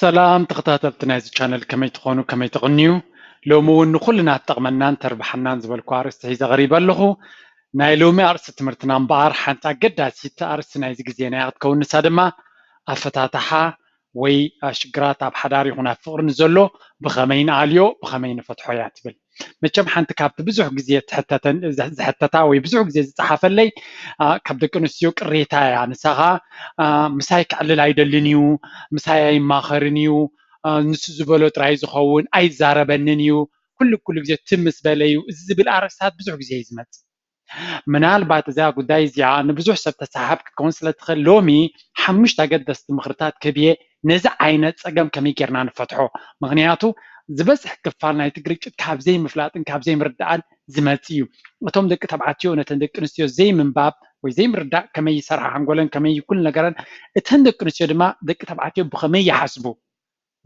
ሰላም ተኸታተልቲ ናይዚ ቻነል፣ ከመይ ትኾኑ፣ ከመይ ትቕንዩ? ሎሚ እውን ንኹልና ትጠቕመናን ተርብሓናን ዝበልኩ ኣርእስቲ ሒዘ ቐሪበ ኣለኹ። ናይ ሎሚ ኣርእስቲ ትምህርትና እምበኣር ሓንቲ ኣገዳሲት ኣርእስቲ ናይዚ ግዜና እያ ክትከውን። ንሳ ድማ ኣፈታትሓ ወይ ሽግራት ኣብ ሓዳር ይኹን ኣብ ፍቕሪ ንዘሎ ብኸመይ ንኣልዮ፣ ብኸመይ ንፈትሖ እያ ትብል። መቸም ሓንቲ ካብቲ ብዙሕ ግዜ ትሕተተን-፣ ዝሕተታ ወይ ብዙሕ ግዜ ዝጸሓፈለይ፣ ኣ፣ ካብ ደቂ ኣንስትዮ ቅሬታ እያ። ንሳ ኸኣ፣ ኣ፣ ምሳይ ክዕልል ኣይደልን እዩ፣ ምሳይ ኣይማኸርን እዩ፣ ኣ፣ ንሱ ዝበሎ ጥራይ ዝኸውን፣ ኣይዛረበንን እዩ፣ ኩሉ፣ ኩሉ ግዜ ትም ምስ በለ እዩ፣ እዚ ዝብል ኣርእስታት ብዙሕ ግዜ እዩ ዝመጽእ። ምናልባት እዛ ጉዳይ እዚኣ ንብዙሕ ሰብ ተሰሓብ ክትከውን ስለ ትኽእል፣ ሎሚ ሓሙሽተ ኣገደስቲ ምኽርታት ክህብ እየ፣ ነዚ ዓይነት ጸገም ከመይ ጌርና ንፈትሖ። ምኽንያቱ ዝበዝሕ ክፋል ናይቲ ግርጭት ካብ ዘይምፍላጥን ካብ ዘይምርዳእን ዝመጽእ እዩ። እቶም ደቂ ተባዕትዮ ነተን ደቂ ኣንስትዮ ዘይምንባብ ወይ ዘይምርዳእ ከመይ ይሰርሓ ሓንጎለን፣ ከመይ ኩሉ ነገረን፣ እተን ደቂ ኣንስትዮ ድማ ደቂ ተባዕትዮ ብኸመይ ይሓስቡ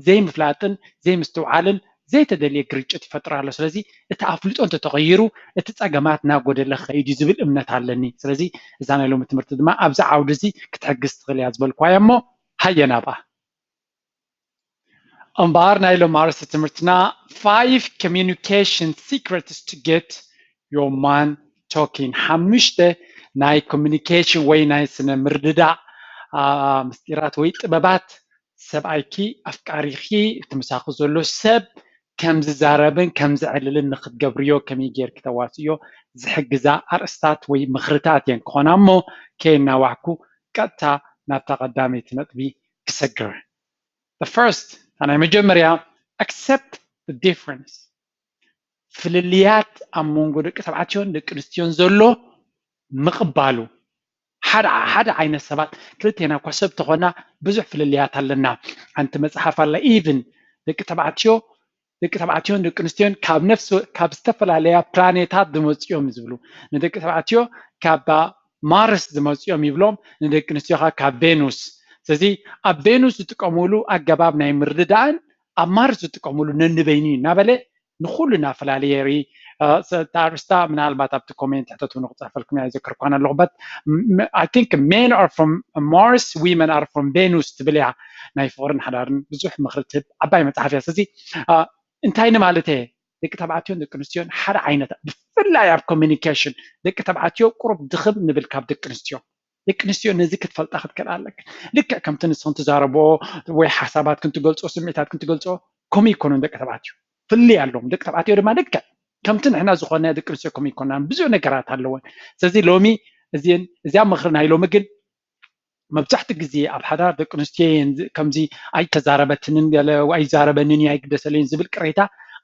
ዘይምፍላጥን ዘይምስትውዓልን ዘይተደልየ ግርጭት ይፈጥር ኣሎ። ስለዚ እቲ ኣፍልጦ እንተተቐይሩ እቲ ጸገማት እናጎደለ ክኸይድ እዩ ዝብል እምነት ኣለኒ። ስለዚ እዛ ናይ ሎሚ ትምህርቲ ድማ ኣብዚ ዓውዲ እዚ ክትሕግዝ ትኽእል እያ ዝበልኳያ እሞ ሃየ ናብኣ። እምበኣር ናይ ሎሚ ኣርእስቲ ትምህርትና five communication secrets to get your man talking፣ ሓሙሽተ ናይ ኮሚኒኬሽን ወይ ናይ ስነ ምርድዳእ፣ ኣ፣ ምስጢራት ወይ ጥበባት ሰብኣይኪ፣ ኣፍቃሪኺ፣ እቲ ምሳኺ ዘሎ ሰብ ከም ዝዛረብን ከም ዝዕልልን ንኽትገብርዮ ከመይ ጌርኪ ተዋስእዮ ዝሕግዛ ኣርእስታት ወይ ምኽርታት እየን ክኾና እሞ፣ ከየናዋሕኩ ቀጥታ ናብታ ቀዳመይቲ ነጥቢ ክሰግር። The first፣ እታ ናይ መጀመርያ፣ accept the difference። ፍልልያት ኣብ መንጎ ደቂ ተባዕትዮን ደቂ ኣንስትዮን ዘሎ ምቕባሉ። ሓደ፣ ሓደ ዓይነት ሰባት፣ ክልቴና እኳ ሰብ ተኾና ብዙሕ ፍልልያት ኣለና። ሓንቲ መጽሓፍ ኣላ፣ ኢቭን ደቂ ተባዕትዮ፣ ደቂ ተባዕትዮን ደቂ ኣንስትዮን ካብ ነፍሲ፣ ካብ ዝተፈላለያ ፕላኔታት ዝመጽኡ እዮም ዝብሉ። ንደቂ ተባዕትዮ ካብ ማርስ ዝመጽኡ እዮም ይብሎም፣ ንደቂ ኣንስትዮ ኸኣ ካብ ቬኑስ። ስለዚ ኣብ ቬኑስ ዝጥቀምሉ ኣገባብ ናይ ምርድዳእን ኣብ ማርስ ዝጥቀምሉ ነንበይኑ እዩ እናበለ ንኹሉ እናፈላለየ የርኢ። እ፣ ሰ-፣ እታ ኣርእስታ ምናልባት ኣብቲ ኮሜንት ሕተትውኒ ክጽሕፈልኩም እያ፣ ኣይዘከርኳን ኣለኹ። But ም-፣ ም-፣ I think men are from Mars, women are from Venus ትብል እያ። ናይ ፍቕርን ሓዳርን ብዙሕ ምኽሪ ትህብ ዓባይ መጽሓፍ እያ። ስለዚ፣ እ፣ እንታይ ንማለት እየ? ደቂ ተባዕትዮን ደቂ ኣንስትዮን ሓደ ዓይነት፣ ብፍላይ ኣብ ኮሚኒኬሽን ደቂ ተባዕትዮ ቁሩብ ድኽም ንብል ካብ ደቂ ኣንስትዮ። ደቂ ኣንስትዮ ነዚ ክትፈልጣ ክትክእል ኣለክ። ልክዕ ከምቲ ንስኽን ትዛረቦ ወይ ሓሳባትክን ትገልጾ፣ ስምዒታትክን ትገልጾ፣ ከምኡ ይኮኑን ደቂ ተባዕትዮ። ፍልይ ኣለዎም። ደቂ ተባዕትዮ ድማ ልክዕ ከምቲ ንሕና ዝኾነ ደቂ ኣንስትዮ ከምኡ ይኮናን። ብዙሕ ነገራት ኣለወን። ስለዚ ሎሚ እዚን፣ እዚኣ ምኽሪ ናይ ሎሚ ግን መብዛሕትኡ ግዜ ኣብ ሓዳር ደቂ ኣንስትዮ እየን ዝ-፣ ከምዚ ኣይተዛረበትንን ገለ ኣይዛረበንን እዩ ኣይግደሰለይን ዝብል ቅሬታ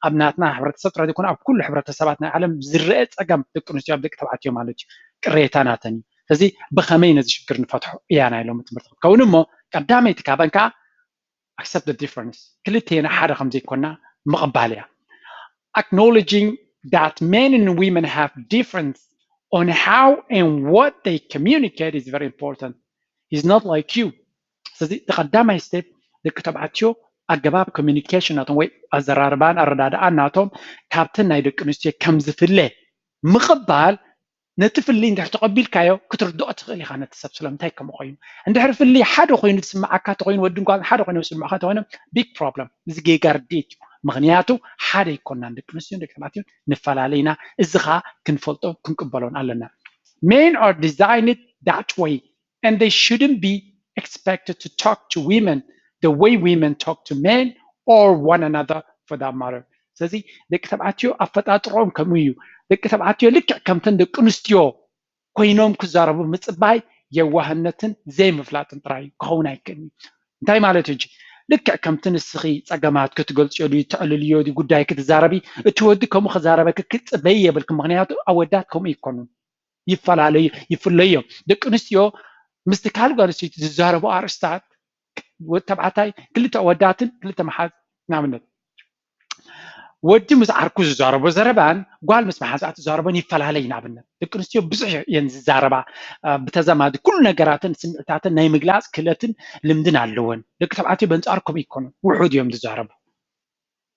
ኣብ ናትና ሕብረተሰብ ጥራይ ዘይኮነ ኣብ ኩሉ ሕብረተሰባት ናይ ዓለም ዝረአ ጸገም ደቂ ኣንስትዮ ኣብ ደቂ ተባዕትዮ ማለት እዩ። ቅሬታ ናተን እዩ። ስለዚ ብኸመይ ነዚ ሽግር ንፈትሖ እያ ናይ ሎሚ ትምህርቲ ክትከውን እሞ ቀዳመይቲ ካባን ከዓ accept the difference፣ ክልቴና ሓደ ከም ዘይኮና ምቕባል እያ። Acknowledging that men and women have difference on how and what they communicate is very important. He's not like you. ስለዚ እቲ ቀዳማይ ስቴፕ ደቂ ተባዕትዮ ኣገባብ ኮሚኒኬሽን ናቶም ወይ ኣዘራርባን ኣረዳድኣን ናቶም ካብተን ናይ ደቂ ኣንስትዮ ከም ዝፍለ ምቕባል፣ ነቲ ፍልይ እንድሕር ተቐቢልካዮ ክትርድኦ ትኽእል ኢኻ ነቲ ሰብ ስለምንታይ ከምኡ ኮይኑ። እንድሕር ፍልይ ሓደ ኮይኑ ዝስምዓካ ተኾይኑ፣ ወድን ጓልን ሓደ ኮይኑ ዝስምዑኻ ተኾይኖም፣ ቢግ ፕሮብለም። እዚ ጌጋ ርድኢት እዩ። ምኽንያቱ ሓደ ኣይኮናን፣ ደቂ ኣንስትዮን ደቂ ተባዕትዮን ንፈላለ ኢና። እዚ ኸኣ ክንፈልጦ ክንቅበሎን ኣለና። Men are designed that way and they shouldn't be expected to talk to women the way women talk to men or one another for that matter. ስለዚ ደቂ ተባዕትዮ ኣፈጣጥሮም ከምኡ እዩ። ደቂ ተባዕትዮ ልክዕ ከምተን ደቂ ኣንስትዮ ኮይኖም ክዛረቡ ምጽባይ የዋህነትን ዘይምፍላጥን ጥራይ እዩ፣ ክኸውን ኣይክእልን እዩ። እንታይ ማለት እዩ? ልክዕ ከምቲ ንስኺ ጸገማት ክትገልጽዮ ድዩ፣ ትዕልልዮ ድዩ፣ ጉዳይ ክትዛረቢ፣ እቲ ወዲ ከምኡ ክዛረበኪ ክትጽበይ የብልኪ። ምኽንያቱ ኣወዳት ከምኡ ይኮኑን። ይፈላለዩ፣ ይፍለዩ እዮም። ደቂ ኣንስትዮ ምስቲ ካልእ ጓል ኣንስተይቲ ዝዛረቡ ኣርእስታት፣ ወዲ ተባዕታይ ክልተ ኣወዳትን ክልተ መሓዝ፣ ንኣብነት፣ ወዲ ምስ ዓርኩ ዝዛረቦ ዘረባን ጓል ምስ መሓዛኣ ትዛረቦን ይፈላለዩ። ንኣብነት፣ ደቂ ኣንስትዮ ብዙሕ እየን ዝዛረባ፣ እ፣ ብተዛማዲ ኩሉ ነገራትን ስምዒታትን ናይ ምግላጽ ክእለትን ልምድን ኣለወን። ደቂ ተባዕትዮ በንጻሩ ከምኡ ይኮኑ፣ ውሑድ እዮም ዝዛረቡ።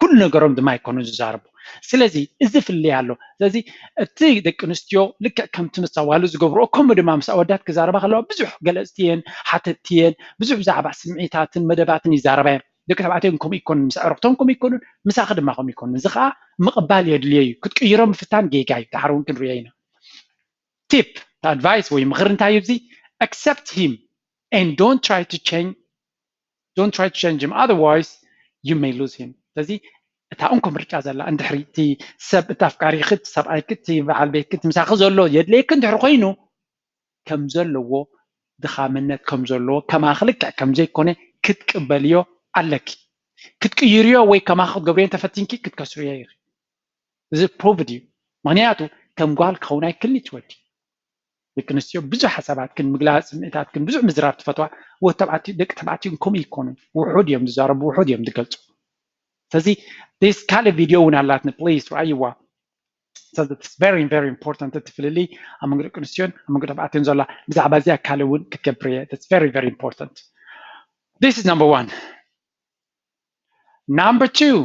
ኩሉ ነገሮም ድማ ኣይኮኑን ዝዛረቡ። ስለዚ እዚ ፍልይ ኣሎ። ስለዚ እቲ ደቂ ኣንስትዮ ልክዕ ከምቲ ምስ ኣዋልድ ዝገብርኦ፣ ከምኡ ድማ ምስ ኣወዳት ክዛረባ ከለዋ ብዙሕ ገለጽቲ እየን፣ ሓተትቲ እየን፣ ብዙሕ ብዛዕባ ስምዒታትን መደባትን ይዛረባ እየን። ደቂ ተባዕትዮ ከምኡ ይኮኑን፣ ምስ ኣዕሩኽቶም ከምኡ ይኮኑን፣ ምሳኺ ድማ ከምኡ ይኮኑን። እዚ ከዓ ምቕባል የድልዮ እዩ። ክትቅይሮ ምፍታን ጌጋ እዩ። ድሓር እውን ክንሪኦ ኢና። ቲፕ፣ ኣድቫይስ ወይ ምኽሪ እንታይ እዩ? እዚ accept him and don't try to change don't try to change him, otherwise you may lose him። ስለዚ እታ እንኮ ምርጫ ዘላ፣ እንድሕሪ እቲ ሰብ፣ እቲ ኣፍቃሪኺ፣ እቲ ሰብኣይኪ፣ እቲ በዓል ቤትኪ፣ እቲ ምሳኺ ዘሎ የድልየኪ እንድሕሪ ኮይኑ፣ ከም ዘለዎ፣ ድኻምነት ከም ዘለዎ፣ ከማኺ ልክዕ ከም ዘይኮነ ክትቅበልዮ ኣለኪ። ክትቅይርዮ ወይ ከማኺ ክትገብርዮ እንተፈቲንኪ ክትከስርዮ ኢኺ። እዚ ፕሩቭድ እዩ። ምኽንያቱ ከም ጓል ክኸውን ኣይክልንች ወዲ። ደቂ ኣንስትዮ ብዙሕ ሓሳባትክን ምግላፅ ስምዒታትክን ብዙሕ ምዝራብ ትፈትዋ። ወዲ ተባዕትዮ፣ ደቂ ተባዕትዮ ከምኡ ይኮኑን። ውሑድ እዮም ዝዛረቡ፣ ውሑድ እዮም ዝገልፁ። ስለዚ this ካልእ ቪድዮ እውን ኣላትኒ፣ ፕሊዝ ረኣይዋ። So that's very, very important፣ እቲ ፍልልይ ኣብ መንጎ ደቂ ኣንስትዮን ኣብ መንጎ ተባዕትዮን ዘሎ። ብዛዕባ እዚኣ ካልእ እውን ክትገብር እየ። That's very, very important። This is number one. Number two,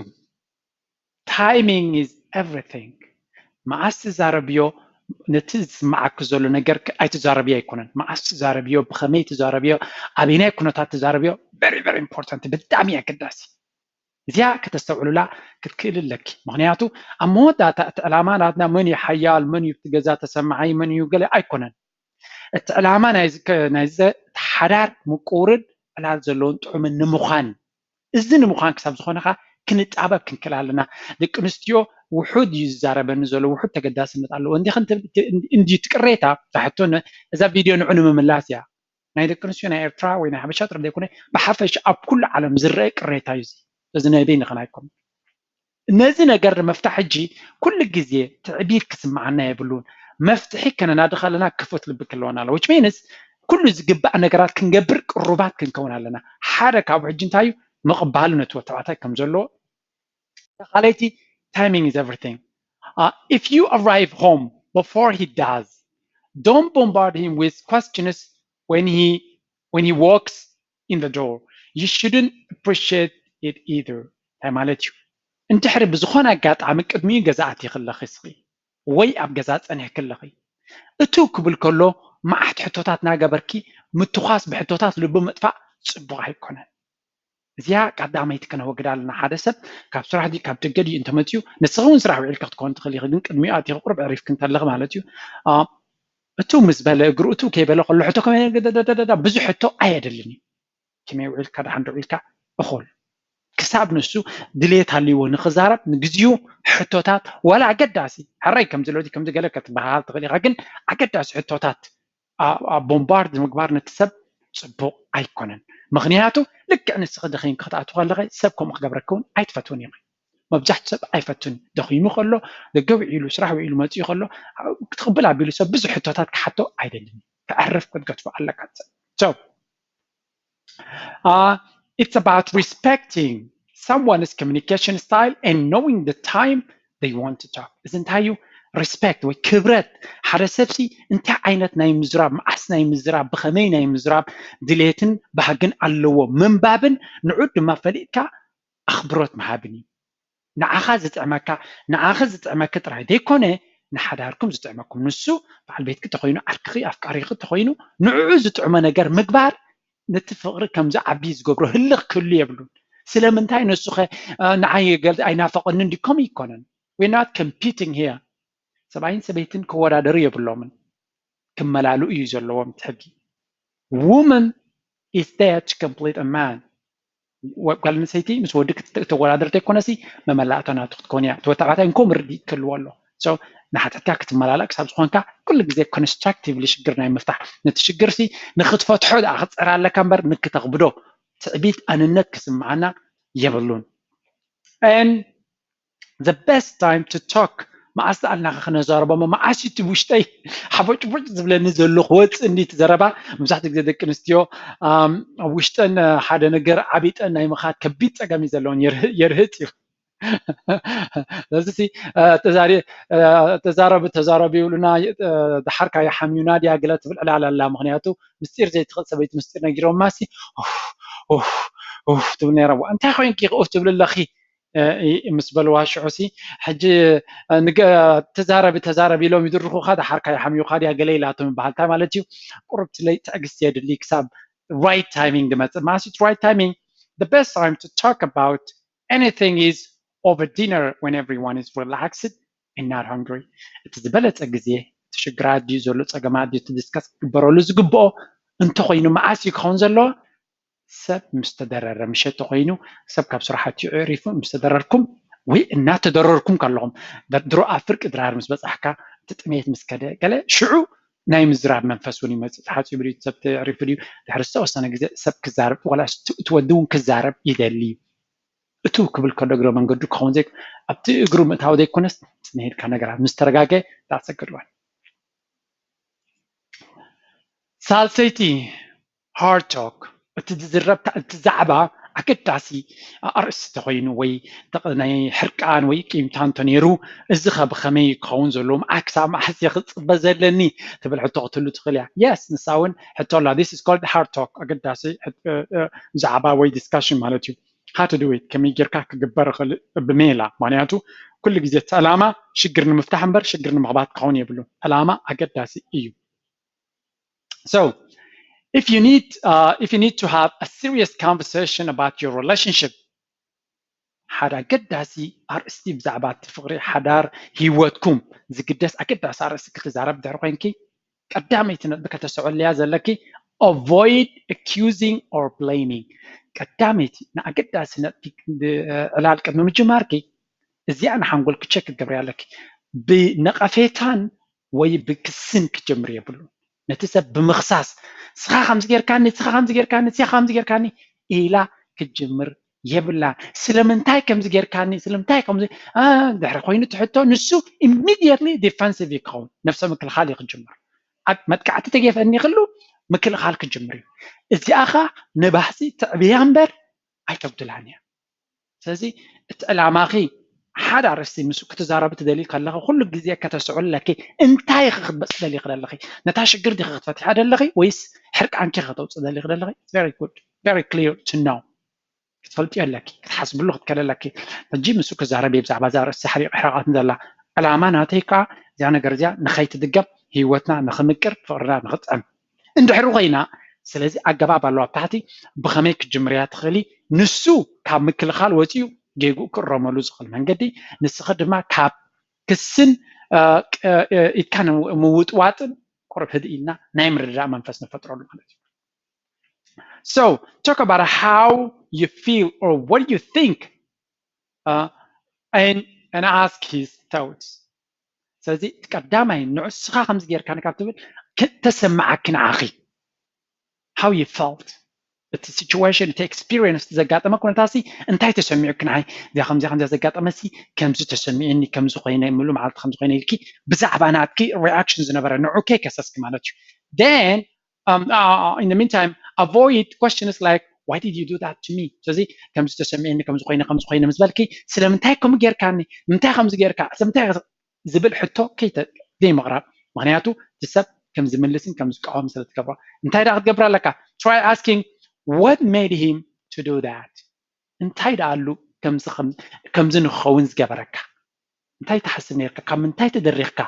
timing is everything። መዓስ ትዛረብዮ፣ ነቲ ዝስማዓኪ ዘሎ ነገር ክ-፣ ኣይትዛረብዮ ኣይኮነን። መዓስ ትዛረብዮ፣ ብኸመይ ትዛረብዮ፣ ኣበይናይ ኩነታት ትዛረብዮ፣ very, very important፣ ብጣዕሚ ኣገዳሲ። እዚኣ ከተስተውዕሉላ ክትክእል ኣለኪ። ምኽንያቱ ኣብ መወዳእታ እቲ ዕላማ ናትና መን እዩ ሓያል፣ መን እዩ እቲ ገዛ ተሰማዓይ፣ መን እዩ ገለ ኣይኮነን። እቲ ዕላማ ናይዚ ከ-፣ ናይዚ ዘ-፣ እቲ ሓዳር ምቁርን ዕላል ዘለዎን ጥዑምን ንምዃን እዩ። እዚ ንምዃን ክሳብ ዝኾነ ኸዓ ክንጣበብ ክንክእል ኣለና። ደቂ ኣንስትዮ ውሑድ እዩ ዝዛረበኒ ዘሎ፣ ውሑድ ተገዳስነት ኣለዎ። እንዲኽን ት-፣ ት-፣ እንዲ-፣ እንዲ እቲ ቅሬታ፣ እዛ ሕቶ ን-፣ እዛ ቪድዮ ንዑ ንምምላስ እያ። ናይ ደቂ ኣንስትዮ ናይ ኤርትራ ወይ ናይ ሓበሻ ጥራሕ ዘይኮነ፣ ብሓፈሻ ኣብ ኩሉ ዓለም ዝረአ ቅሬታ እዩ እዚ። እዚ ናይ በይንኽን ኣይኮነን። ነዚ ነገር ንምፍታሕ ሕጂ ኩሉ ግዜ ትዕቢት ክስምዓና የብሉን። መፍትሒ ከነናዲ ከለና ክፉት ልቢ ክህልወና ኣለዎ። Which means ኩሉ ዝግባእ ነገራት ክንገብር ቅሩባት ክንከውን ኣለና። ሓደ ካብኡ ሕጂ እንታይ እዩ? ምቕባሉ ነቲ ወዲ ተባዕታይ ከም ዘለዎ። ካልኣይቲ፣ timing is everything. Uh, if you arrive home before he does, don't bombard him with questions when he, when he walks in the door. You shouldn't appreciate it either. እንታይ ማለት እዩ? እንድሕሪ ብዝኾነ ኣጋጣሚ ቅድሚኡ ገዛ ኣቲኺ ኣለኺ እስኺ፣ ወይ ኣብ ገዛ ጸኒሕኪ ኣለኺ፣ እትው ክብል ከሎ መዓት ሕቶታት እናገበርኪ ምትኳስ ብሕቶታት ልቡ ምጥፋእ ጽቡቕ ኣይኮነን። እዚኣ ቀዳመይቲ ከነወግዳ ኣለና። ሓደ ሰብ ካብ ስራሕ ድዩ ካብ ደገ ድዩ እንተመፅዩ፣ ንስኺ እውን ስራሕ ውዒልኪ ክትኮን ትኽእል ኢኺ፣ ግን ቅድሚኡ ኣቲኺ ቁሩብ ዕሪፍኪ እንተለኺ ማለት እዩ። አ፣ እትው ምስ በለ፣ እግሩ እትው ከይበለ ከሎ ሕቶ ከመይ ገደደደደዳ ብዙሕ ሕቶ ኣየድልን እዩ። ከመይ ውዒልካ፣ ደሓን ዶ ውዒልካ፣ እኹል። ክሳብ ንሱ ድሌት ሃልይዎ ንኽዛረብ ንግዚኡ ሕቶታት ዋላ ኣገዳሲ፣ ሕራይ ከምዚ ሎቲ ከምዚ ገለ ክትበሃል ትኽእል ኢኻ፣ ግን ኣገዳሲ ሕቶታት ኣ-፣ ኣብ ቦምባርድ ምግባር ነቲ ሰብ ጽቡቕ ኣይኮነን። ምኽንያቱ ልክዕ ንስኺ ደኺምኪ ክትኣትዊ ከለኺ ሰብ ከምኡ ክገብረኪ እውን ኣይትፈትውን ኢኺ። መብዛሕትኡ ሰብ ኣይፈቱን። ደኺሙ ከሎ፣ ደገ ውዒሉ፣ ስራሕ ውዒሉ መጺኡ ከሎ፣ ክትቕብል ኣቢሉ ሰብ ብዙሕ ሕቶታት ክሓቶ ኣይደልን። ከዕርፍ ክትገድፎ ኣለካ እቲ ሰብ። So, uh, it's about respecting someone's communication style and knowing the time they want to talk። እዚ እንታይ እዩ? ሪስፔክት ወይ ክብረት። ሓደ ሰብሲ እንታይ ዓይነት ናይ ምዝራብ፣ መዓስ ናይ ምዝራብ፣ ብኸመይ ናይ ምዝራብ ድሌትን ባህግን ኣለዎ ምንባብን ንዑ ድማ ፈሊጥካ ኣኽብሮት ምሃብን እዩ። ንዓኻ ዝጥዕመካ፣ ንዓኺ ዝጥዕመኪ ጥራይ ዘይኮነ፣ ንሓዳርኩም ዝጥዕመኩም፣ ንሱ በዓል ቤትኪ ተኾይኑ፣ ዓርክኺ፣ ኣፍቃሪኺ ተኾይኑ፣ ንዕኡ ዝጥዕሞ ነገር ምግባር ነቲ ፍቕሪ ከም ዝዓቢ ዝገብሮ ህልኽ ክህሉ የብሉን። ስለምንታይ ንሱኸ፣ እ፣ ንዓይ ገል-፣ ኣይናፈቐንን ድዩ? ከምኡ ኣይኮነን። We're not competing here። ሰብኣይን ሰበይትን ክወዳደሩ የብሎምን። ክመላልኡ እዩ ዘለዎም እቲ ሕጊ። Woman is there to complete a man። ወ-፣ ጓል ኣንስተይቲ ምስ ወዲ ክት-፣ እተወዳደር ተይኮነሲ መመላእታ ናቱ ክትኮን እያ። እቲ ወዲ ተባዕታይ እንኮ ምርድኢት ክህልዎ ኣሎ። So ንሓትሕትካ ክትመላላእ ክሳብ ዝኾንካ ኩሉ ግዜ ኮንስትራክቲቭሊ ሽግር ናይ ምፍታሕ፣ ነቲ ሽግርሲ ንክትፈትሖ ደኣ ክትጸር ኣለካ እምበር ንክተኽብዶ ትዕቢት ኣንነት ክስምዓና የብሉን። And the best time to talk፣ መዓስ ደኣ ኢልና ከ ክነዛረቦ እሞ፣ መዓስ እዩ እቲ ውሽጠይ ሓቦጭቦጭ ዝብለኒ ዘሎ ክወፅእ እንዲ እቲ ዘረባ። መብዛሕትኡ ግዜ ደቂ ኣንስትዮ፣ ኣም፣ ኣብ ውሽጠን ሓደ ነገር ዓቢጠን ናይ ምኻድ ከቢድ ፀገም እዩ ዘለወን፣ የርህ-፣ የርህጥ እዩ። ስለዚ ሲ፣ እ፣ ተዛሪ-፣ እ፣ ተዛረቢ፣ ተዛረቢ ይብሉና፣ እ፣ ደሓር ከኣ ይሓምዩና ድያ ገለ ትብል ዕላል ኣላ። ምኽንያቱ ምስጢር ዘይትኽእል ሰበይቲ ምስጢር ነጊሮማ ሲ፣ ኡፍ፣ ኡፍ፣ ኡፍ ትብል ነይራ። ዋ፣ እንታይ ኮይንኪ ኡፍ ትብሊ ኣለኺ? እ፣ እ፣ ምስ በልዋ ሽዑ ሲ፣ ሕጂ፣ እ፣ ንገ-፣ ተዛረቢ፣ ተዛረቢ ኢሎም ይድርኹኻ፣ ደሓር ከኣ ይሓምዩኻ ድያ ገለ ኢላቶም ይበሃል። እንታይ ማለት እዩ? ቁሩብ ትለይ ትዕግስቲ የድሊ ክሳብ ራይት ታይሚንግ ዝመጽእ። መዓስ እዩ ራይት ታይሚንግ? the best time to talk about anything is over dinner when everyone is relaxed and not hungry. እቲ ዝበለጸ ግዜ እቲ ሽግራት ድዩ ዘሎ ጸገማት ድዩ እቲ ዲስከስ ክግበረሉ ዝግብኦ እንተኮይኑ መዓስ እዩ ክኸውን ዘለዎ? ሰብ ምስ ተደረረ፣ ምሸት ተኮይኑ ሰብ ካብ ስራሕ ኣትዩ ኣዕሪፉ ምስ ተደረርኩም ወይ እናተደረርኩም ከለኹም፣ ድሮ ኣብ ፍርቂ ድራር ምስ በጻሕካ እቲ ጥሜት ምስ ከደ ገለ ሽዑ ናይ ምዝራብ መንፈስ እውን ይመጽእ። ተሓጺቡ ድዩ ሰብ ተዕሪፉ ድዩ ድሕሪ ዝተወሰነ ግዜ ሰብ ክዛረብ ዋላ እቲ ወዲ እውን ክዛረብ ይደሊ እዩ። እቱ ክብል ከሎ እግረ መንገዱ ክኸውን ዘይ ኣብቲ እግሩ ምእታው ዘይኮነስ ጽንሄድካ ነገራት ምስ ተረጋገ that's a good one። ሳልሰይቲ hard talk እቲ ዝዝረብ እቲ ዛዕባ ኣገዳሲ ኣርእስቲ ተኮይኑ ወይ ናይ ሕርቃን ወይ ቂምታ እንተነይሩ እዚ ከ ብከመይ ክኸውን ዘለዎ ክሳብ መዓስ እየ ክፅበ ዘለኒ ትብል ሕቶ ክትህሉ ትኽእል እያ። Yes ንሳ እውን ሕቶ ኣላ። This is called hard talk ኣገዳሲ ዛዕባ ወይ discussion ማለት እዩ። How to do it ከመይ ጌርካ ክግበር ይኽእል ብሜላ ምክንያቱ ኩሉ ግዜ እቲ ዕላማ ሽግር ንምፍታሕ እምበር ሽግር ንምኽባት ክኸውን የብሉን። ዕላማ ኣገዳሲ እዩ። So if you need uh, if you need to have a serious conversation about your relationship ሓደ ኣገዳሲ ኣርእስቲ ብዛዕባ እቲ ፍቕሪ ሓዳር ህይወትኩም ዝግደስ ኣገዳሲ ኣርእስቲ ክትዛረብ ድሕሪ ኮይንኪ ቀዳመይቲ ነጥቢ ከተስዕልያ ዘለኪ avoid accusing or blaming። ቀዳመይቲ ንኣገዳሲ ነጥቢ ዕላል ቅድሚ ምጅማርኪ እዚኣ ንሓንጎልኪ ቸክ ክትገብሪ ኣለኪ። ብነቐፌታን ወይ ብክስን ክጀምር የብሉ። ነቲ ሰብ ብምኽሳስ ስኻ ከምዚ ጌርካኒ፣ ስኻ ከምዚ ጌርካኒ፣ ስኻ ከምዚ ጌርካኒ ኢላ ክትጅምር የብላን። ስለምንታይ ከምዚ ጌርካኒ፣ ስለምንታይ ከምዚ ድሕሪ ኮይኑ ትሕቶ ንሱ immediately defensive ይኸውን፣ ነብሰ ምክልኻል እዩ ክጅምር። መጥቃዕቲ ተገይፈኒ ክሉ ምክልኻል ክጅምር እዩ። እዚኣ ኸ ንባህሲ ተዕብያ እምበር ኣይተጉድላን እያ። ስለዚ እቲ ዕላማኺ ሓደ ኣርእስቲ ምስ ክትዛረቢ ትደሊ ከለኺ ኩሉ ግዜ ከተስዕሉ ኣለኪ እንታይ ኢኺ ክትበጽ ደሊ ክደለኺ ነታ ሽግር ዲኺ ክትፈትሓ ደለኺ ወይስ ሕርቃንኪ ከተውጽእ ደሊ ክደለኺ very good very clear to know ክትፈልጥዮ ኣለኪ ክትሓስብሉ ክትከለ ኣለኪ ሕጂ ምስኡ ክዛረብ እየ ብዛዕባ እዛ ኣርእስቲ ሕሪቕ ሕረቓት ዘላ ዕላማ ናተይ ከዓ እዚኣ ነገር እዚኣ ንኸይትድገም ህይወትና ንኽምቅር ፍቕርና ንኽጥዕም እንድሕሪ ኮይና ስለዚ ኣገባብ ኣለዋ ኣብ ታሕቲ ብኸመይ ክትጅምርያ ትኽእሊ ንሱ ካብ ምክልኻል ወፂኡ ጌግኡ ክእረመሉ ዝኽእል መንገዲ ንስኺ ድማ ካብ ክስን ኢድካ ምውጥዋጥን ቁሩብ ህድእ ኢልና ናይ ምርድዳእ መንፈስ ንፈጥረሉ ማለት እዩ so talk about how you feel or what you think uh, and and ask his thoughts ስለዚ ቀዳማይ ንዑ ንስኻ ከምዚ ጌርካኒ ካብ ትብል ተሰማዓኪ ንዓኺ how you felt እቲ situation እቲ experience ዘጋጠመ ኩነታሲ እንታይ ተሰሚዑ ክንዓይ እዚኣ ከምዚ ከምዚ ዘጋጠመሲ ከምዚ ተሰሚዑኒ ከምዚ ኮይነ ምሉ መዓልቲ ከምዚ ኮይነ ኢልኪ ብዛዕባ ናትኪ reaction ዝነበረ ንዑ ከይከሰስኪ ማለት እዩ then um, uh, in the meantime avoid questions like why did you do that to me ስለዚ ከምዚ ተሰሚዑኒ ከምዚ ኮይነ ከምዚ ኮይነ ምስ በልኪ ስለምንታይ ከምኡ ጌርካኒ ንምንታይ ከምዚ ጌርካ ስለምንታይ ዝብል ሕቶ ከይተ ዘይምቕራብ ምክንያቱ እቲ ሰብ ከም ዝምልስን ከም ዝቃወም ስለ ትገብሮ እንታይ ዳ ክትገብር ኣለካ try asking what made him to do that እንታይ ዳ ኣሉ ከምዚ ንክኸውን ዝገበረካ እንታይ ትሓስብ ነርካ ካብ ምንታይ ተደሪኽካ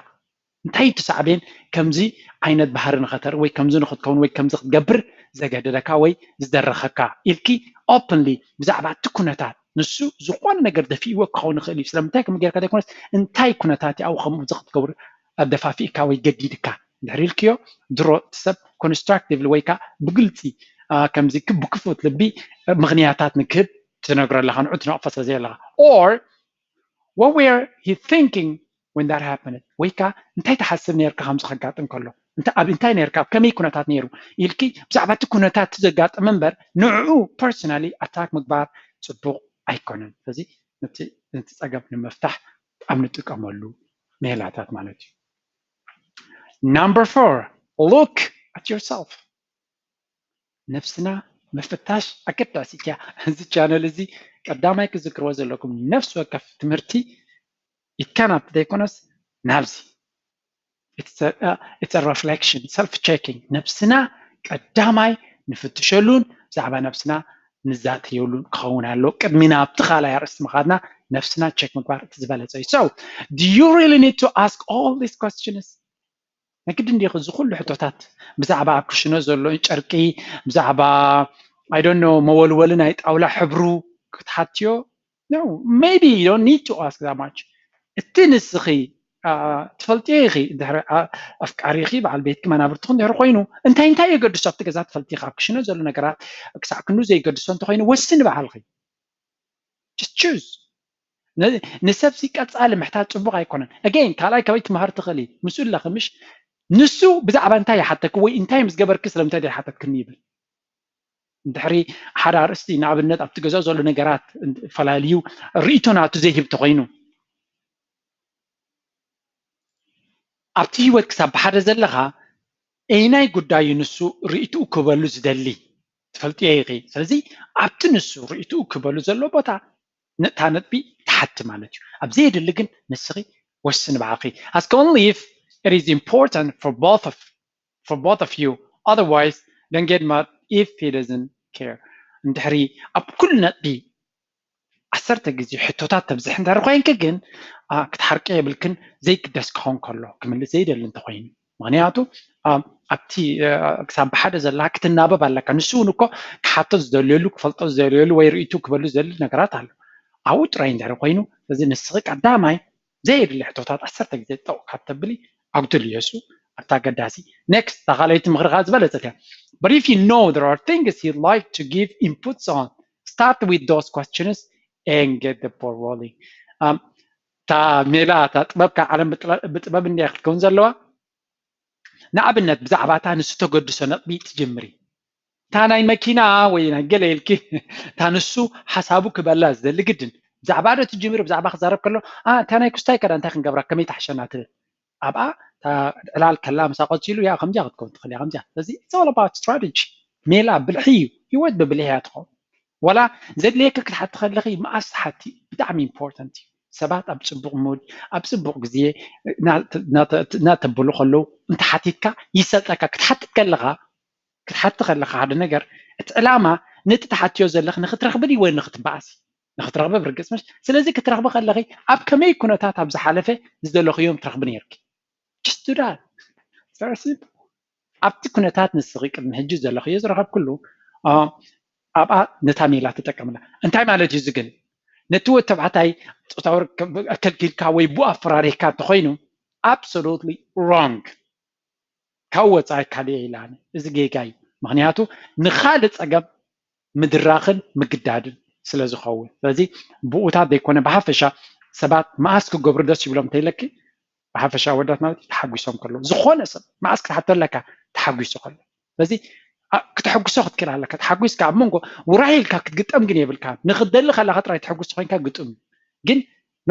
እንታይ ትሳዕቤን ከምዚ ዓይነት ባህሪ ንኸተርኢ ወይ ከምዚ ንክትከውን ወይ ከምዚ ክትገብር ዘገደደካ ወይ ዝደረኸካ ኢልኪ openly ብዛዕባ እቲ ኩነታት ንሱ ዝኾነ ነገር ደፊእዎ ክኸውን ይኽእል እዩ ስለምንታይ ከም ጌርካ ዘይኮነስ እንታይ ኩነታት ኣብኡ ከምኡ እዚ ክትገብር ኣደፋፊእካ ወይ ገዲድካ እንድሕር ኢልክዮ ድሮ እቲ ሰብ constructively ወይ ከዓ ብግልፂ ከምዚ ብክፉት ልቢ ምክንያታት ንክህብ ትነግሮ ኣለካ ንዑ ትነቕፎ ስለ ዘይ ኣለካ or what were he thinking when that happened ወይ ከዓ እንታይ ትሓስብ ነርካ ከምዚ ከጋጥም ከሎ ኣብ እንታይ ነርካ ኣብ ከመይ ኩነታት ነይሩ ኢልኪ ብዛዕባ እቲ ኩነታት ዘጋጥመ እምበር ንዕኡ personally attack ምግባር ፅቡቕ ኣይኮነን ስለዚ ነቲ ፀገም ንምፍታሕ ኣብ ንጥቀመሉ ሜላታት ማለት እዩ number four look at yourself ነብስና ምፍታሽ ኣገዳሲት እያ እዚ ቻነል እዚ ቀዳማይ ክዝክርዎ ዘለኩም ነፍሲ ወከፍ ትምህርቲ ይካናት ዘይኮነስ ናብዚ it's a reflection self checking ነብስና ቀዳማይ ንፍትሸሉን ብዛዕባ ነብስና ንዛተየሉን ክኸውን ኣለዎ ቅድሚ ናብቲ ካልኣይ ኣርእስቲ ምኻድና ነብስና ቸክ ምግባር እቲ ዝበለፀ እዩ so do you really need to ask all these questions ናይ ግድን ዲኺ እዚ ኩሉ ሕቶታት ብዛዕባ ኣብ ክሽነ ዘሎ ጨርቂ ብዛዕባ I don't know መወልወሊ ናይ ጣውላ ሕብሩ ክትሓትዮ no maybe you don't need to ask that much። እቲ ንስኺ ትፈልጥዮ ኢኺ ድሕሪ ኣፍቃሪኺ በዓል ቤትኪ መናብርትኹም ድሕሪ ኮይኑ እንታይ እንታይ የገድሶ ኣብቲ ገዛ ትፈልጢ ኢኺ ኣብ ክሽነ ዘሎ ነገራት ክሳዕ ክንዱ ዘይገድሶ እንተኮይኑ ወስኒ በዓልኺ just choose። ንሰብሲ ቀፃሊ ምሕታት ፅቡቅ ኣይኮነን። Again ካልኣይ ካበይ ትምሃር ትኽእሊ ምስኡ ኣለኺ ምሽ ንሱ ብዛዕባ እንታይ ይሓተኪ ወይ እንታይ ምስ ገበርኪ ስለምንታይ ዘይሓተትክኒ ይብል። እንድሕሪ ሓደ ኣርእስቲ ንኣብነት ኣብቲ ገዛ ዘሎ ነገራት ፈላልዩ ርእይቶ ናቱ ዘይህብ ተኮይኑ ኣብቲ ህይወት ክሳብ ብሓደ ዘለኻ ኣይናይ ጉዳዩ ንሱ ርእይትኡ ክበሉ ዝደሊ ትፈልጥዮ ኢኺ። ስለዚ ኣብቲ ንሱ ርእይትኡ ክበሉ ዘሎ ቦታ ነታ ነጥቢ ትሓቲ ማለት እዩ። ኣብ ዘየድሊ ግን ንስኺ ወስኒ ባዕልኺ። Ask only if it is important for both of for both of you. Otherwise, don't get mad if he doesn't care. እንድሕሪ ኣብ ኩሉ ነጥቢ ዓሰርተ ግዜ ሕቶታት ተብዝሕ እንድሕር ኮይንኪ ግን ክትሓርቂ የብልክን። ዘይግደስ ክኸውን ከሎ ክምልስ ዘይደሊ እንተኮይኑ ምክንያቱ ኣብቲ ክሳብ ብሓደ ዘለካ ክትናበብ ኣለካ። ንሱ እውን እኮ ክሓቶ ዝደልየሉ ክፈልጦ ዝደልየሉ ወይ ርእይቱ ክበሉ ዝደሊ ነገራት ኣሎ። ኣብኡ ጥራይ እንድሕር ኮይኑ እዚ ንስኺ ቀዳማይ ዘየድሊ ሕቶታት ዓሰርተ ግዜ ጠቕ ካብ ተብሊ ኣጉድል የሱ ኣብታ ኣገዳሲ next እታ ካልኣይቲ ምኽሪ ከዓ ዝበለፀት እያ። But if you know there are things he'd like to give inputs on, start with those questions and get the ball rolling. እታ ሜላ እታ ጥበብ ካብ ዓለም ብጥበብ እንድያ ክትከውን ዘለዋ። ንኣብነት ብዛዕባ እታ ንሱ ተገድሶ ነጥቢ ትጅምሪ። እታ ናይ መኪና ወይ ናይ ገለ ኢልኪ እታ ንሱ ሓሳቡ ክበላ ዝደሊ ግድን ብዛዕባ ዶ ትጅምሪ ብዛዕባ ክዛረብ ከሎ እታ ናይ ኩስታይ ከዳ እንታይ ክንገብራ ከመይ ታሕሸና ትብል ኣብኣ ዕላል ከላ ምሳ ቀፂሉ ያ ከምዚኣ ክትከውን ትኽእል እያ ከምዚኣ። ስለዚ it's all about strategy። ሜላ ብልሒ እዩ። ህይወት ብብልሒ እያ ትኸውን። ዋላ ዘድልየኪ ክትሓቲ ከለኺ መኣስ ትሓቲ ብጣዕሚ important እዩ። ሰባት ኣብ ፅቡቕ mood ኣብ ፅቡቕ ግዜ እናተበሉ ከለዉ እንተሓቲትካ ይሰልጠካ። ክትሓትት ከለኻ ክትሓቲ ከለኻ ሓደ ነገር እቲ ዕላማ ነቲ ትሓትዮ ዘለኺ ንክትረኽቢ ድዩ ወይ ንክትበኣሲ? ንክትረኽቢ ብርግፅ ምሽ ስለዚ ክትረኽቢ ከለኺ ኣብ ከመይ ኩነታት ኣብ ዝሓለፈ ዝደለኽዮም ትረኽቢ ነይርኪ just do that። Very simple። ኣብቲ ኩነታት ንስኺ ቅድሚ ሕጂ ዘለኽዮ ዝረኸብክሉ ኣብኣ ነታ ሜላ ትጠቀምላ። እንታይ ማለት እዩ እዚ ግን ነቲ ወዲ ተባዕታይ ፆታዊ ከልኪልካ ወይ ብኡ ኣፈራሪህካ እንተኮይኑ absolutely wrong። ካብ ወፃኢ ካልእ ኢላ እዚ ጌጋ እዩ። ምክንያቱ ንካልእ ፀገም ምድራኽን ምግዳድን ስለ ዝኸውን ስለዚ ብኡታት ዘይኮነ ብሓፈሻ ሰባት መኣስ ክገብሩ ደስ ይብሎም እንተይለኪ ብሓፈሻ ወዳት ማለት እዩ ተሓጒሶም ከለዉ ዝኾነ ሰብ መኣስ ክትሓቶ ኣለካ ተሓጒሱ ከሎ ስለዚ ክተሐጉሶ ክትክእል ኣለካ። ተሓጒስካ ኣብ መንጎ ውራይ ኢልካ ክትግጠም ግን የብልካ። ንክትደሊ ከለካ ጥራይ ተሐጉስ ኮይንካ ግጥም ግን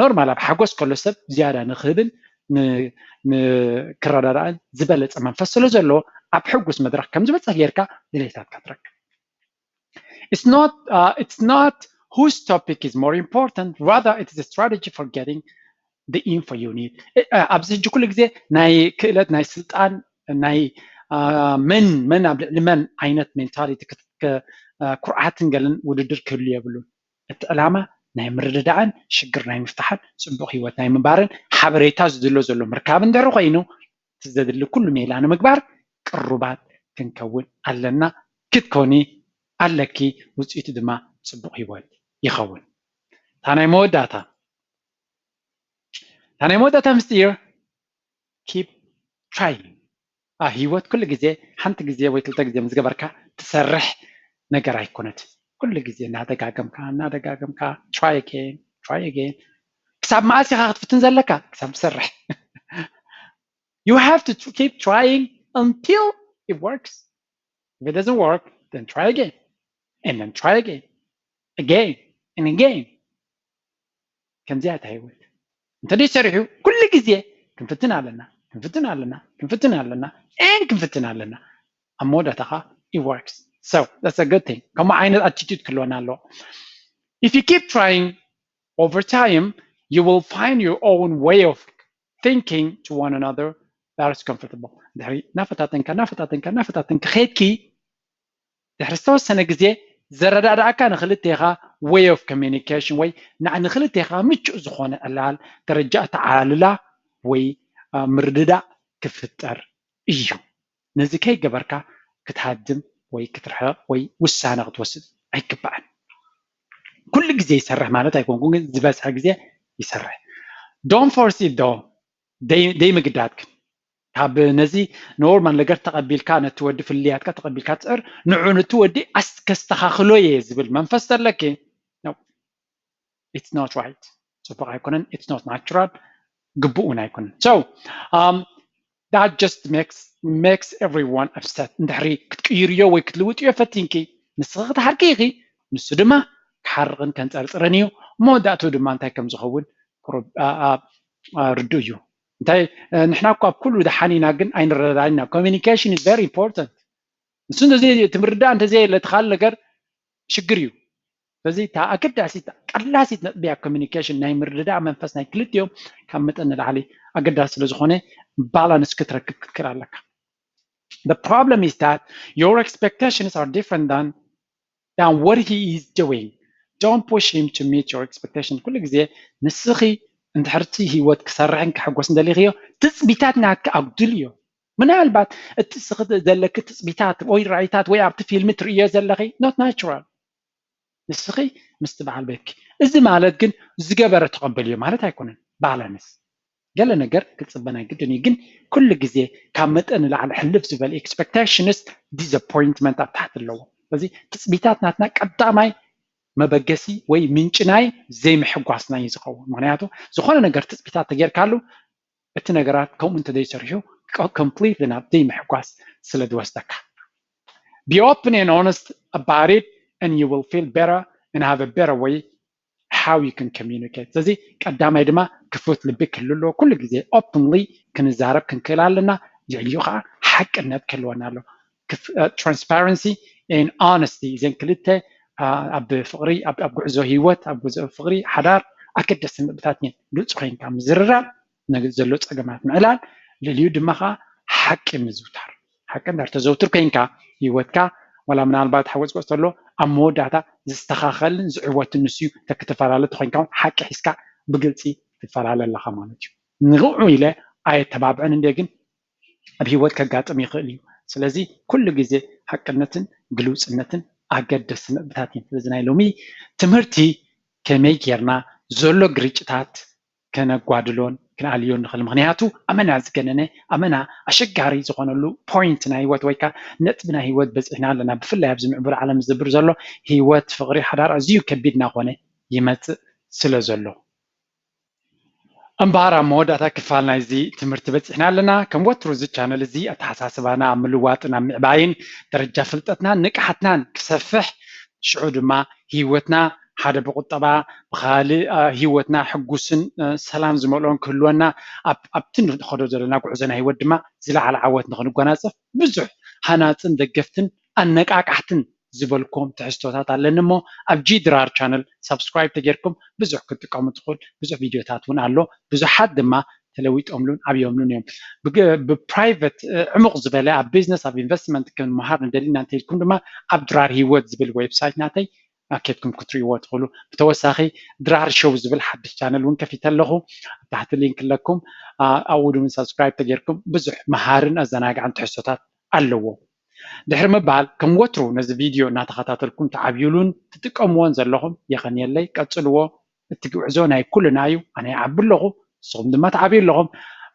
ኖርማል ኣብ ሓጎስ ከሎ ሰብ ዝያዳ ንክህብን ክረዳዳእን ዝበለፀ መንፈስ ስለ ዘለዎ ኣብ ሕጉስ መድረክ ከም ዝበፅሕ ጌርካ ድሌታትካ ትረክብ። It's not, uh, it's not whose topic is more important, rather it is a strategy for getting the info you need. ኣብዚ ሕጂ ኩሉ ግዜ ናይ ክእለት ናይ ስልጣን ናይ መን መን ኣብ ልዕሊ መን ዓይነት ሜንታሊቲ ኩርዓትን ገለን ውድድር ክህሉ የብሉን። እቲ ዕላማ ናይ ምርድዳእን ሽግር ናይ ምፍታሕን ፅቡቅ ህይወት ናይ ምንባርን ሓበሬታ ዝድሎ ዘሎ ምርካብ እንድሕር ኮይኑ እቲ ዘድሊ ኩሉ ሜላ ንምግባር ቅሩባት ክንከውን ኣለና። ክትኮኒ ኣለኪ ውፅኢቱ ድማ ፅቡቅ ህይወት ይኸውን። እታ ናይ መወዳእታ እታ ናይ መወዳእታ ምስጢር keep trying። ህይወት ኩሉ ግዜ ሓንቲ ግዜ ወይ ክልተ ግዜ ምስ ገበርካ ትሰርሕ ነገር ኣይኮነትን። ኩሉ ግዜ እናደጋገምካ እናደጋገምካ try again try again ክሳብ መኣስ ኢኻ ክትፍትን ዘለካ ክሳብ ትሰርሕ። You have to keep trying until it works. If it doesn't work, then try again and then try again, again and again. ከምዚኣ እታ ህይወት እንተ ደይ ሰሪሑ ኩሉ ግዜ ክንፍትን ኣለና ክንፍትን ኣለና ክንፍትን ኣለና and ክንፍትን ኣለና ኣብ መወዳእታ ከዓ it works. So that's a good thing። ከምኡ ዓይነት attitude ክህልወና ኣለዎ። If you keep trying, over time you will find your own way of thinking to one another that is comfortable. ድሕሪ እናፈታተንካ እናፈታተንካ እናፈታተንካ ከድኪ ድሕሪ ዝተወሰነ ግዜ ዘረዳድኣካ ንክልቴኻ way of communication ወይ ንክልቴኻ ምቹእ ዝኾነ ዕላል ደረጃ ኣተዓላልላ ወይ ምርድዳእ ክፍጠር እዩ። ነዚ ከይገበርካ ክትሃድም ወይ ክትርሕቕ ወይ ውሳነ ክትወስድ ኣይግባእን። ኩሉ ግዜ ይሰርሕ ማለት ኣይኮንኩን፣ ግን ዝበዝሐ ግዜ ይሰርሕ። Don't force it though፣ ደይ- ደይምግዳድ ግን ካብ ነዚ ኖርማል ነገር ተቐቢልካ ነቲ ወዲ ፍልልያትካ ተቐቢልካ ትፅዕር ንዑ ነቲ ወዲ ኣስ- ከስተኻኽሎ እየ ዝብል መንፈስ ዘለኪ፣ no፣ it's not right፣ ፅቡቕ ኣይኮነን። It's not natural፣ ግቡእ እውን ኣይኮነን። So um, that just makes makes everyone upset። እንድሕሪ ክትቅይርዮ ወይ ክትልውጥዮ ፈቲንኪ፣ ንስኺ ክትሓርቂ ኢኺ፣ ንሱ ድማ ክሓርቕን ከንፀርፅርን እዩ። መወዳእትኡ ድማ እንታይ ከም ዝኸውን ፕሮ- አ- አ- አ- ርዱእ እዩ። እንታይ እ፣ ንሕና እኮ ኣብ ኩሉ ደሓን ኢና ግን ኣይንረዳዳእን ኢና። Communication is very important። ንሱ እንተዘይ እቲ ምርዳእ እንተዘየለ እቲ ካልእ ነገር ሽግር እዩ። ስለዚ እታ ኣገዳሲት ቀላሲት ነጥቢ እያ ኮሚኒኬሽን፣ ናይ ምርድዳእ መንፈስ ናይ ክልቲኦም ካብ መጠን ንላዕሊ ኣገዳሲ ስለ ዝኾነ ባላንስ ክትረክብ ክትክእል ኣለካ። The problem is that your expectations are different than than what he is doing. Don't push him to meet your expectation። ኩሉ ግዜ ንስኺ እንድሕርቲ ህይወት ክሰርሕን ክሕጎስ እንደሊኽዮ ትፅቢታት ናትካ ኣጉድልዮ። ምናልባት እቲ ስኺ ዘለኪ ትፅቢታት ወይ ራእይታት ወይ ኣብቲ ፊልሚ ትርእዮ ዘለኺ not natural። ንስኺ ምስቲ በዓል ቤትኪ እዚ ማለት ግን ዝገበረ ተቐበልዮ ማለት ኣይኮነን። ባላንስ ገለ ነገር ክፅበ ናይ ግድን እዩ፣ ግን ኩሉ ግዜ ካብ መጠን ንላዕሊ ሕልፍ ዝበለ ኤክስፔክቴሽንስ ዲስኣፖይንትመንት ኣብ ታሕቲ ኣለዎ። ስለዚ ትፅቢታት ናትና ቀዳማይ መበገሲ ወይ ምንጪ ናይ ዘይምሕጓስና እዩ ዝኸውን። ምክንያቱ ዝኾነ ነገር ትፅቢታት ተጌርካሉ እቲ ነገራት ከምኡ እንተዘይሰሪሑ ኮምፕሊትሊ ናብ ዘይምሕጓስ ስለ ዝወስደካ። Be open and honest about it and you will feel better and have a better way how you can communicate። ስለዚ ቀዳማይ ድማ ክፉት ልቢ ክህሉ ኣለዎ። ኩሉ ግዜ ኦፕንሊ ክንዛረብ ክንክእል ኣለና። ልዕሊኡ ከዓ ሓቅነት ክህልወና ኣለዎ። ትራንስፓረንሲ ኤን ኦነስቲ እዘን ክልተ ኣብ ፍቅሪ ኣብ ጉዕዞ ሂወት ኣብ ጉዕዞ ፍቅሪ ሓዳር ኣገደስቲ ነጥብታት እየን። ግልፂ ኮይንካ ምዝርራብ፣ ዘሎ ፀገማት ምዕላል፣ ልዕሊኡ ድማ ከዓ ሓቂ ምዝውታር። ሓቂ እንዳተዘውትር ኮይንካ ሂወትካ ዋላ ምናልባት ሓጎስ ጎስ ተሎ ኣብ መወዳእታ ዝስተኻኸልን ዝዕወትን ንሱ እዩ። ተክትፈላለ ተኮይንካ እውን ሓቂ ሒዝካ ብግልፂ ትፈላለ ኣለካ ማለት እዩ። ንዕኡ ኢለ ኣየተባብዕን እንደ ግን ኣብ ሂወት ከጋጥም ይኽእል እዩ። ስለዚ ኩሉ ግዜ ሓቅነትን ግልውፅነትን ኣገደስቲ ነጥብታት እዮም። ስለዚ ናይ ሎሚ ትምህርቲ ከመይ ጌርና ዘሎ ግርጭታት ከነጓድሎን ክንኣልዮን ንኽእል። ምክንያቱ ኣመና ዝገነነ ኣመና ኣሸጋሪ ዝኾነሉ ፖይንት ናይ ሂወት ወይ ከዓ ነጥቢ ናይ ሂወት በፂሕና ኣለና። ብፍላይ ኣብዚ ምዕቡል ዓለም ዝዝብር ዘሎ ሂወት ፍቅሪ ሓዳር ኣዝዩ ከቢድ እናኾነ ይመፅእ ስለ ዘሎ። እምበኣር ኣብ መወዳእታ ክፋል ናይዚ ትምህርቲ በፂሕና ኣለና። ከም ወትሩ እዚ ቻነል እዚ ኣተሓሳስባና ኣብ ምልዋጥን ኣብ ምዕባይን ደረጃ ፍልጠትናን ንቅሓትናን ክሰፍሕ ሽዑ ድማ ሂወትና ሓደ ብቁጠባ ብካልእ ሂወትና ሕጉስን ሰላም ዝመልኦን ክህልወና ኣብቲ ንኸዶ ዘለና ጉዕዞ ናይ ሂወት ድማ ዝለዓለ ዓወት ንክንጎናፀፍ ብዙሕ ሃናፅን ደገፍትን ኣነቃቃሕትን ዝበልኩም ትሕዝቶታት ኣለኒ እሞ ኣብ ጂ ድራር ቻነል ሳብስክራይብ ተጌርኩም ብዙሕ ክትጥቀሙ ትኽእል ብዙሕ ቪድዮታት እውን ኣሎ። ብዙሓት ድማ ተለዊጦምሉን ኣብዮምሉን እዮም። ብፕራይቨት ዕሙቕ ዝበለ ኣብ ቢዝነስ ኣብ ኢንቨስትመንት ክንመሃር ንደሊ እናንተ ኢልኩም ድማ ኣብ ድራር ሂወት ዝብል ዌብሳይት ናተይ ኣኬድኩም ክትሪእዎ ትኽእሉ። ብተወሳኺ ድራር ሾው ዝብል ሓድሽ ቻነል እውን ከፊተ ኣለኹ። ኣብ ታሕቲ ሊንክ ኣለኩም። ኣብኡ እውን ሳብስክራይብ ተጌርኩም ብዙሕ መሃርን ኣዘናጋዕን ትሕዝቶታት ኣለዎ። ድሕሪ ምባል ከም ወትሩ ነዚ ቪድዮ እናተኸታተልኩም ትዓብዩሉን ትጥቀምዎን ዘለኹም የቐንየለይ። ቀጽልዎ። እቲ ጉዕዞ ናይ ኩልና እዩ። ኣነ ይዓቢ ኣለኹ፣ ንስኹም ድማ ትዓብዩ ኣለኹም።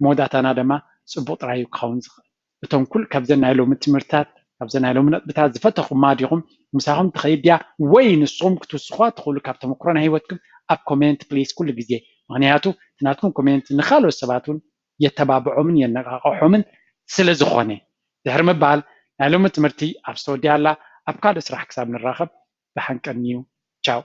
መወዳእታና ድማ ጽቡቕ ጥራይ እዩ ክኸውን ዝኽእል። እቶም ኩል ካብዘን ናይ ሎሚ ትምህርትታት ካብዘን ናይ ሎሚ ነጥብታት ዝፈተኹማ ዲኹም? ምሳኹም ትኸይድ ድያ ወይ ንስኹም ክትውስኹዋ ትኽእሉ ካብ ተመክሮ ናይ ህይወትኩም ኣብ ኮሜንት ፕሊስ ኩሉ ግዜ። ምክንያቱ እቲ ናትኩም ኮሜንት ንኻልኦት ሰባት እውን የተባብዖምን የነቃቅሖምን ስለ ዝኾነ። ድሕሪ ምባል ናይ ሎሚ ትምህርቲ ኣብ ዝተወዲኣ ኣላ። ኣብ ካልእ ስራሕ ክሳብ ንራኸብ ደሓን ቀንዩ። ቻው።